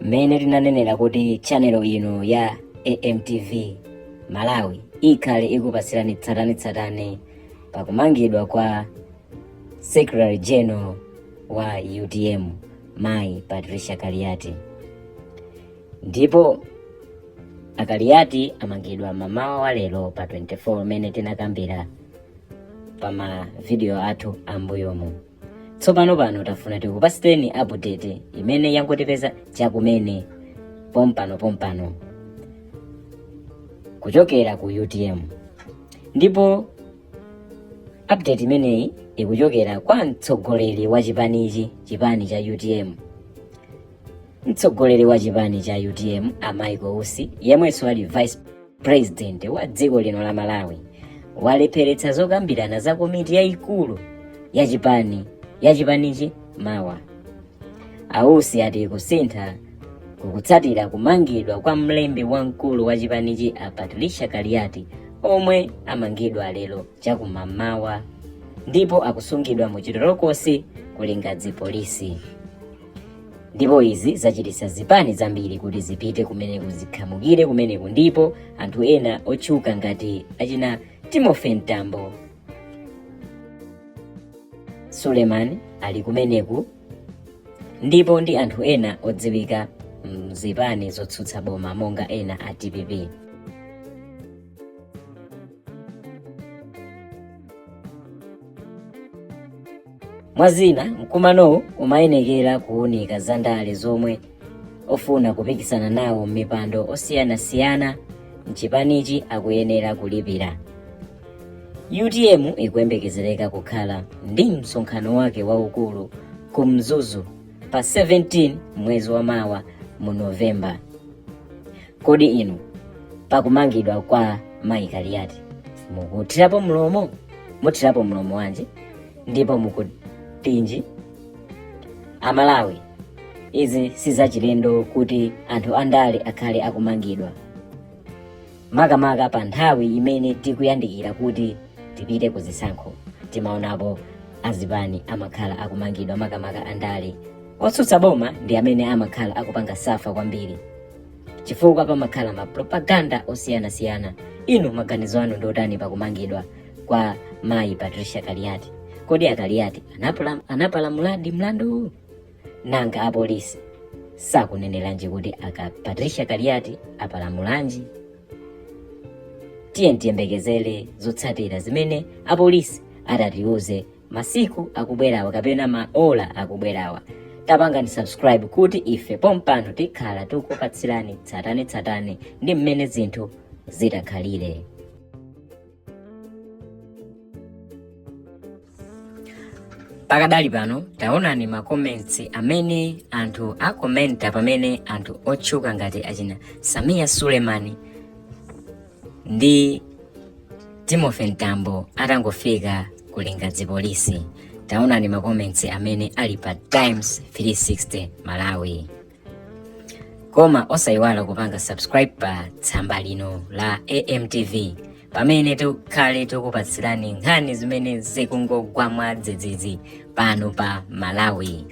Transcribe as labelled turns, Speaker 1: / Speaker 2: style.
Speaker 1: Mmene tinanenera kuti channel ino ya AMTV Malawi ikhale ikupatsirani tsatanetsatane pakumangidwa kwa Secretary General wa UTM Mayi Patricia Kaliati. Ndipo aKaliati amangidwa mamawa wa lero pa 24 mmene tinakambira pa ma video athu ambuyomu. Tsopano pano tafuna tikupatsireni update imene yangotipeza chakumene pompano pompano kuchokera ku UTM. Ndipo update imeneyi ikuchokera kwa mtsogoleri wa chipanichi, chipani cha UTM. Mtsogoleri wa chipani cha UTM a Michael Usi, yemwenso ali vice president wa dziko lino la Malawi, walepheretsa zokambirana za komiti yayikulu ya chipani ya chipanichi mawa. A Usi ati kusintha kukutsatira kumangidwa kwa mlembi wamkulu wa chipanichi a Patricia Kaliati omwe amangidwa lero chakumamawa ndipo akusungidwa mu chitolokosi ku Lingadzi polisi. Ndipo izi zachititsa zipani zambiri kuti zipite kumeneku, zikhamukire kumeneku, ndipo anthu ena otchuka ngati achina Timothy Mtambo, Suleman ali kumeneku, ndipo ndi anthu ena odziwika mzipani zotsutsa boma monga ena a DPP. Mwa zina, mkumanowu umayenekera kuunika za ndale zomwe ofuna kupikisana nawo m'mipando osiyanasiyana mchipanichi akuyenera kulipira. UTM ikuyembekezereka kukhala ndi msonkhano wake waukulu ku Mzuzu pa 17 mwezi wa mawa mu November. Kodi inu pakumangidwa kwa Mayi Kaliati mukuthirapo mlomo? Muthirapo mlomo wanji? Ndipo mukutinji? Amalawi, izi sizachilendo kuti anthu andale akhale akumangidwa, makamaka pa nthawi imene tikuyandikira kuti tipite ku zisankho. Timaonapo azipani amakhala akumangidwa, makamaka andale otsutsa boma ndi amene amakhala akupanga suffer kwambiri chifukwa pamakhala mapropaganda osiyanasiyana. Inu maganizo anu ndi otani pakumangidwa kwa Mayi Patricia Kaliati? Kodi aKaliati anapalamuladi mlandu? Nanga apolisi sakuneneranji kuti aka Patricia Kaliati apalamulanji? Tiye tiyembekezere zotsatira zimene apolisi atatiuze masiku akubwerawa kapena maola akubwerawa. Tapangani subscribe kuti ife pompano tikhala tikupatsirani tsatanetsatane ndi mmene zinthu zitakhalire. Pakadali pano taonani ma comments amene anthu akomenta pamene anthu otchuka ngati achina Sameer Suleman ndi Timothy Mtambo atangofika ku Lingadzi polisi. Taonani ma comments amene ali pa Times 360 Malawi. Koma osayiwala kupanga subscribe pa tsamba lino la AMTV pamene tikhale tikupatsirani nkhani zimene zikungogwa mwadzidzidzi pano pa Malawi.